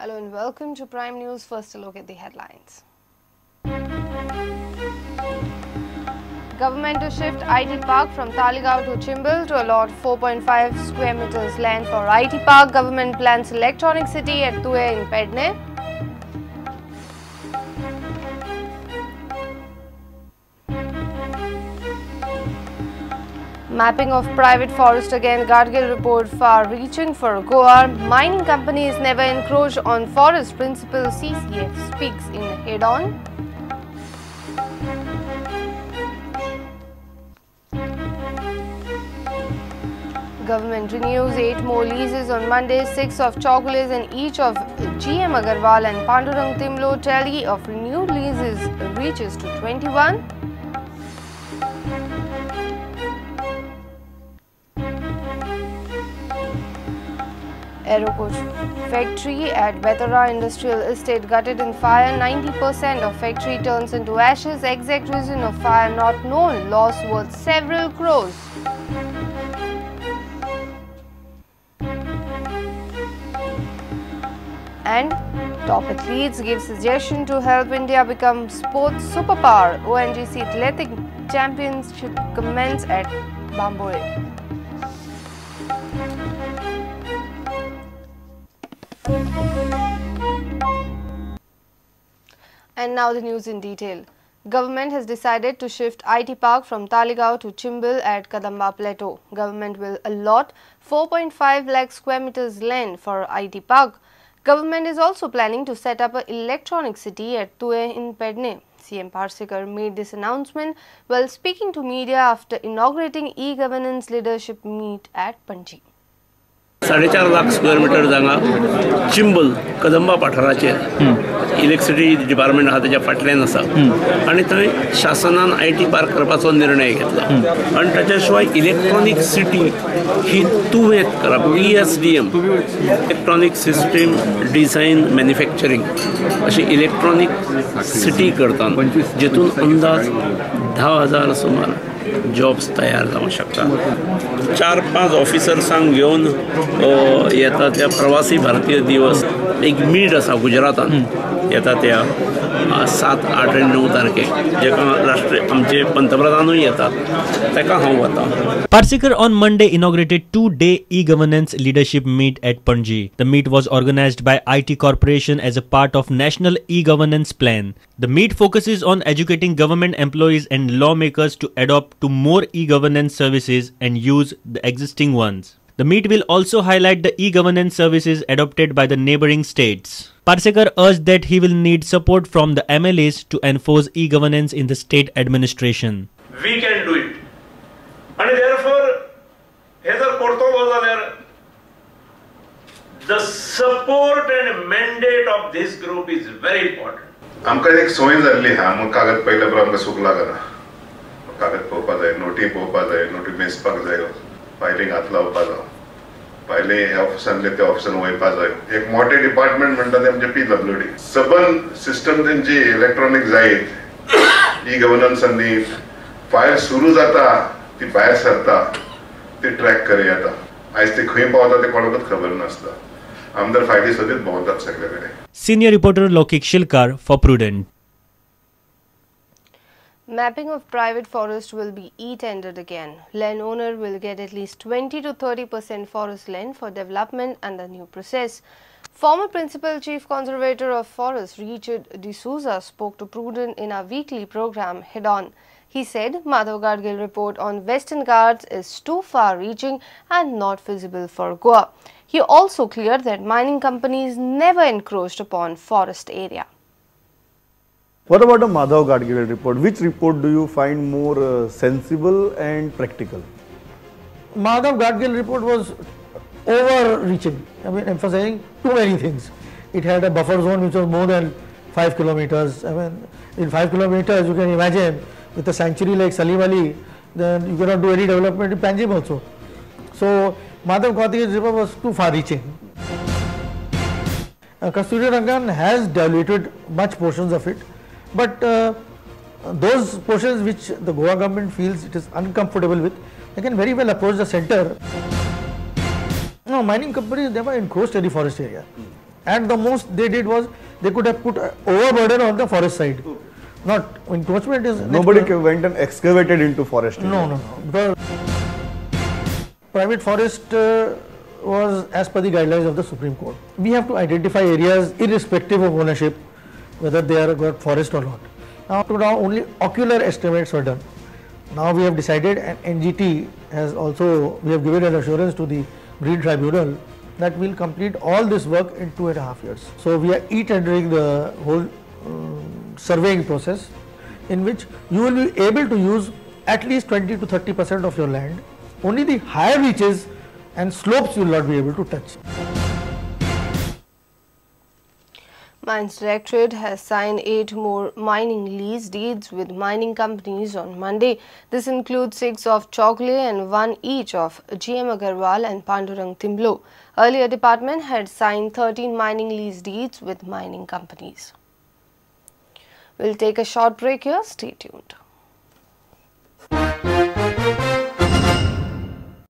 Hello and welcome to Prime News. First, a look at the headlines. Government to shift IT Park from Taleigao to Chimbel to allot 4.5 square meters land for IT Park. Government plans Electronic City at Tuem in Pedne. Mapping of private forest again, Gadgil report far-reaching for Goa. Mining companies never encroach on forest, Principal CCF speaks in head-on. Government renews 8 more leases on Monday, 6 of Chowgules and each of GM Agarwal and Pandurang Timlo. Tally of renewed leases reaches to 21. Aerocoach factory at Bethora Industrial Estate gutted in fire. 90% of factory turns into ashes. Exact reason of fire not known. Loss worth several crores. And top athletes give suggestion to help India become sports superpower. ONGC Athletic Championship commence at Bambolim. And now the news in detail. Government has decided to shift IT Park from Taleigao to Chimbel at Kadamba Plateau. Government will allot 4.5 lakh square meters land for IT Park. Government is also planning to set up an electronic city at Tuem in Pedne. CM Parsekar made this announcement while speaking to media after inaugurating e-governance leadership meet at Panji. 4.5 lakh square metre जागा चिंबल कदंबा पठाराचेर electricity department आहा तेच्या फाटल्यान आसा आनी थंय शासनान I T park करपाचो निर्णय घेतला आनी ताच्या शिवाय इलेक्ट्रॉनीक सिटी ही तुवेंत करप ESDM electronic system design manufacturing अशी इलेक्ट्रॉनीक सिटी करता जितून अंदाज 10,000 सुमार जॉब्स तयार जावंक शकता. 4-5 ऑफिसर्सांक घेवन येता त्या प्रवासी भारतीय दिवस एक मीट आसा गुजरातान येता त्या 7, 8 आनी 9 तारखेक जेका राष्ट्रीय आमचे पंतप्रधानूय येतात ताका हांव वता. Parsekar on Monday inaugurated 2-day e-governance leadership meet at Panji. The meet was organized by IT Corporation as a part of National E-Governance Plan. The meet focuses on educating government employees and lawmakers to adopt to more e-governance services and use the existing ones. The meet will also highlight the e-governance services adopted by the neighboring states. Parsekar urged that he will need support from the MLAs to enforce e-governance in the state administration. We can do it. And therefore, हे जर करतलो जाल्यार the support and mandate of this group is very important. आमकां एक संवय जाल्ली आहा, मग कागद पळयल्या बरोबर आमकां सूख लागना. कागद पळोवपा जाय, नोटी पळोवपा जाय, नोटी मेजपाक जाय, फायलींक हात लावपा जाय, फायली ह्या ऑफिसांतले त्या ऑफिसान वयपा जाय. एक मोठें डिपार्टमेंट म्हणटा तें आमचें PWD. सबंद सिस्टम तेंची इलेक्ट्रॉनीक जायत, ई गव्हर्नन्सान दी फायल सुरू जाता ती भायर सरता ती ट्रॅक करूं येता. आयज ती खंय पावता तें कोणाकूच खबर नासता. आमदार फायली सोदीत भोंवतात सगळे कडेन. Senior reporter Lokik Shilkar for Prudent. Mapping of private forest will be e-tendered again. Landowner will get at least 20 to 30% forest land for development under new process. Former Principal Chief Conservator of Forest Richard D'Souza spoke to Prudent in our weekly program Head On. He said Madhav Gadgil report on Western Ghats is too far-reaching and not feasible for Goa. He also cleared that mining companies never encroached upon forest area. What about the Madhav Gadgil report? Which report do you find more sensible and practical? Madhav Gadgil report was overreaching. I mean, emphasizing too many things. It had a buffer zone which was more than 5 kilometers. I mean, in 5 kilometers, you can imagine with a sanctuary like Salim Ali, then you cannot do any development in Panjim also. So, Madhav Gadgil report was too far-reaching. Kasturi Rangan has diluted much portions of it, but those portions which the Goa government feels it is uncomfortable with, they can very well approach the center. No, mining companies never encroached any forest area. At the most they did was they could have put overburden on the forest side. Okay. Not encroachment is... Nobody went and excavated into forest area. No, no, no. Because private forest was as per the guidelines of the Supreme Court. We have to identify areas irrespective of ownership, whether they are got forest or not. Now, to now only ocular estimates were done. Now we have decided, and NGT has also, we have given an assurance to the Green Tribunal that we will complete all this work in 2.5 years. So we are e-tendering the whole surveying process, in which you will be able to use at least 20 to 30% of your land. Only the higher reaches and slopes you will not be able to touch. Mines Directorate has signed 8 more mining lease deeds with mining companies on Monday. This includes 6 of Chowgule and 1 each of GM Agarwal and Pandurang Timblo. Earlier, department had signed 13 mining lease deeds with mining companies. We'll take a short break here. Stay tuned.